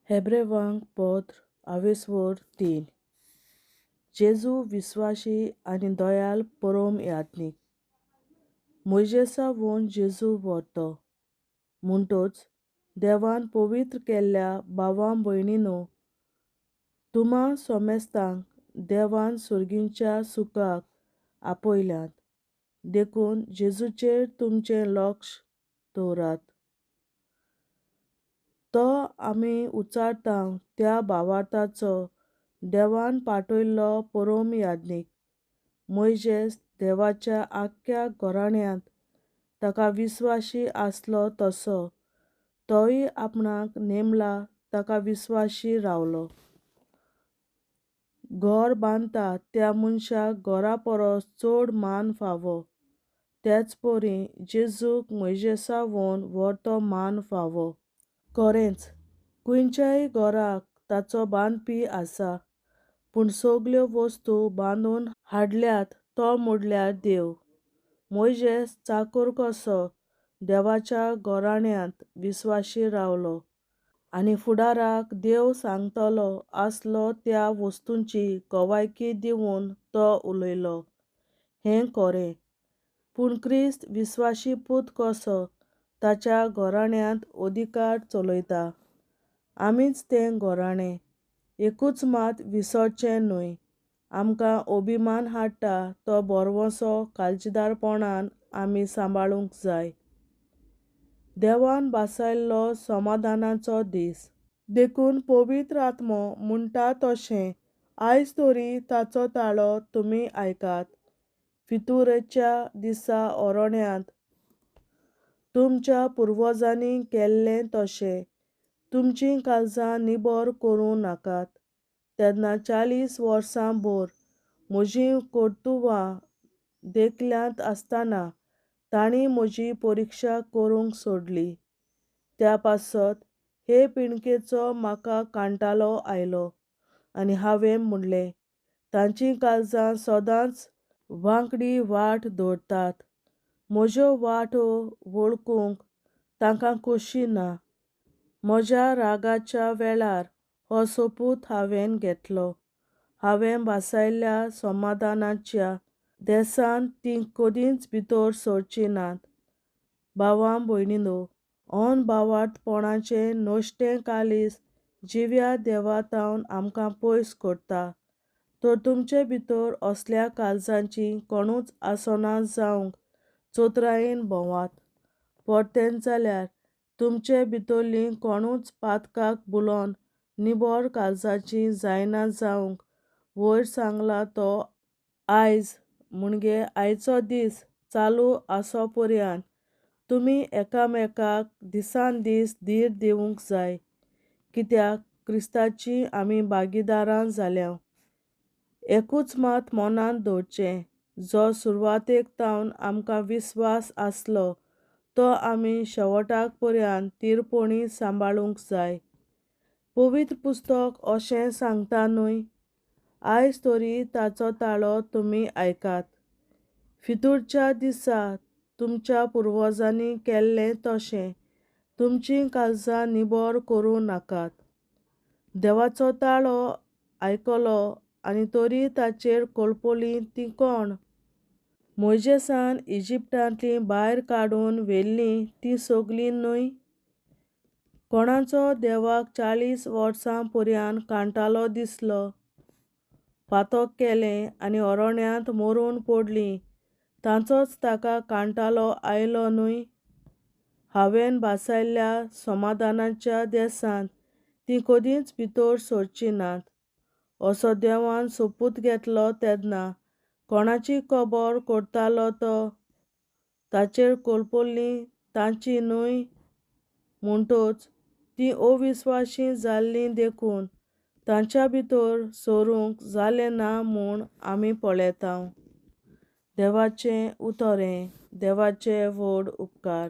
हेब्रेवांक पत्र आवेस्वर 3. जेजू विस्वाशी आनी दयाल परोम याज्ञीक. मोयजेसावून जेजू व्हरतो. म्हणटोच देवान पवित्र केल्ल्या भावां भयणीनो, तुमा सोमेस्तांक देवान सुर्गींच्या सुखाक आपयल्यात, देखून जेजूचेर तुमचें लक्ष दवरात. तो आमी उच्चारता त्या भावार्थाचो देवान पाठयल्लो परोम याज्ञीक. मोयजेस देवाच्या आख्ख्या घराण्यांत ताका विस्वाशी आसलो तसो तोय आपणाक नेमला ताका विस्वाशी रावलो. घर बांदता त्या मनशाक घरा परस चड मान फावो, तेच परी जेजूक मोयजेसावून व्हरतो मान फावो. खरेंच, खंयच्याय घराक ताचो बांदपी आसा, पूण सगल्यो वस्तू बांदून हाडल्यात तो म्हणल्यार देव. मोयजेस चाकर कसो देवाच्या घराण्यांत विस्वाशी रावलो आनी फुडाराक देव सांगतलो आसलो त्या वस्तूंची गवायकी दिवन तो उलयलो, हें खरें. पूण क्रिस्त विस्वाशी पूत कसो ताच्या घराण्यांत अधिकार चलयता. आमीच तें घराणें. एकूच मात विसरचें न्हय, आमकां अभिमान हाडटा तो भरवंसो काळजीदारपणान आमी सांबाळूंक जाय. देवान भासायल्लो समाधानाचो दीस. देखून पवित्र आत्मो म्हणटा तशें, आयज तरी ताचो ताळो तुमी आयकात. फितुरेच्या दिसा अरण्यांत तुमच्या पुर्वजांनी केल्लें तशें तुमचीं काळजां निबर करूं नाकात. तेन्ना 40 वर्सां भर म्हजीं कर्तुवां देखल्यांत आसतना तांणी म्हजी परिक्षा करूंक सोडली. त्या पासत हे पिणकेचो म्हाका कांटाळो आयलो आनी हांवें म्हणलें, तांचीं काळजां सदांच वांकडी वाट धरतात, म्हज्यो वाटो वळखूंक तांकां खोशी ना. म्हज्या रागाच्या वेळार हो सोपूत हांवें घेतलो, हांवें भासायल्ल्या समाधानाच्या देसांत तीं कदींच भितर सरचीं नात. भावां भयणीनो, अनभावार्थपणाचें नश्टें काळीज जिव्या देवा थावन आमकां पयस करता. तर तुमचे भितर असल्या काळजांची कोणूच आसना जावंक चतुरायेन भोंवात. परतें जाल्यार तुमचे भितरलीं कोणूच पातकाक भुलोन निबर काळजाचीं जायना जावंक वयर सांगला तो आयज म्हणजे आयचो दीस चालू आसो पर्यान तुमी एकामेकाक दिसान दीस धीर दिवंक जाय, कित्याक क्रिस्ताची आमी भागीदारां जाल्या. एकूच मात मनांत दवरचें, जो सुरवातेक थावन आमकां विस्वास आसलो तो आमी शेवटाक पर्यान थिरपणी सांबाळूंक जाय. पवित्र पुस्तक अशें सांगता न्हय, आयज तरी ताचो ताळो तुमी आयकात. फितूरच्या दिसा तुमच्या पुर्वजांनी केल्लें तशें तुमचीं काळजां निबर करूं नाकात. देवाचो ताळो आयकलो आनी तरी ताचेर कोलपोलीं तीं कोण? मोयजेसान इजिप्तांतलीं भायर काडून व्हेल्लीं तीं सगलीं न्हय? कोणाचो देवाक 40 वर्सां पर्यान कांटालो दिसलो? पातक केलें आनी अरण्यांत मरून पडलीं तांचोच ताका कांटालो आयलो न्हय? हांवें भासायल्ल्या समाधानाच्या देसांत तीं कदींच भितर सरचीं नात, असो देवान सोपूत घेतलो तेन्ना कोणाची खबर करतालो तो? ताचेर कोलपोलीं तांची न्हय? म्हणटोच तीं अविस्वाशी जाल्लीं देखून तांच्या भितर सरूंक जालें ना म्हूण आमी पळयता. देवाचें उतर हें देवाचे व्हड उपकार.